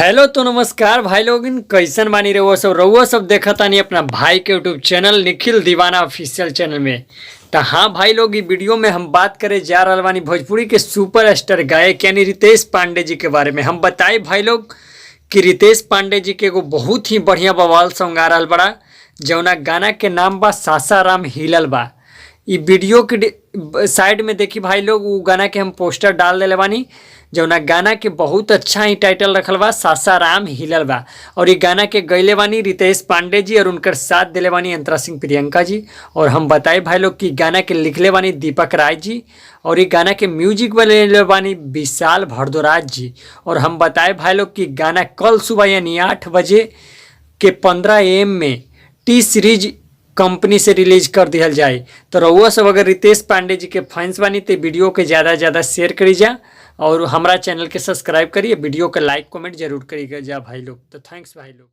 Hello तो नमस्कार भाई लोग, कैसन बानी रउआ सब। रउआ सब देखतानी अपना भाई के यूट्यूब चैनल निखिल दीवाना ऑफिशियल चैनल में। तो हाँ भाई लोग, ई वीडियो में हम बात करे जा रहल बानी भोजपुरी के सुपर स्टार गायक यानी रितेश पांडे जी के बारे में। हम बताए भाई लोग कि रितेश पांडे जी के एगो बहुत ही बढ़िया बवाल सॉन्ग आ रहल बड़ा, जौना गाना के नाम बा सासाराम हिलल बा। ई वीडियो के साइड में देखी भाई लोग, उ गाना के हम पोस्टर डाल देले बानी, जौना गाना के बहुत अच्छा ही टाइटल रखल बा, सासाराम हिलल बा। और ये गाना के गैले बानी रितेश पांडे जी और उनकर साथ दिले बानी अंतरा सिंह प्रियंका जी। और हम बताए भाई लोग कि गाना के लिखले बानी दीपक राय जी और ये गाना के म्यूजिक बनेले बानी विशाल भारद्वाज जी। और हम बताए भाई लोग कि गाना कल सुबह यानी 8 बजे के 15 एम में टी सीरीज कंपनी से रिलीज कर दिहल जाए। तो रउआ सब अगर रितेश पांडे जी के फैंस बानी तो वीडियो के ज़्यादा से ज़्यादा शेयर करी जा और हमारा चैनल के सब्सक्राइब करिए, वीडियो के लाइक कमेंट जरूर करिएगा जा भाई लोग। तो thanks भाई लोग।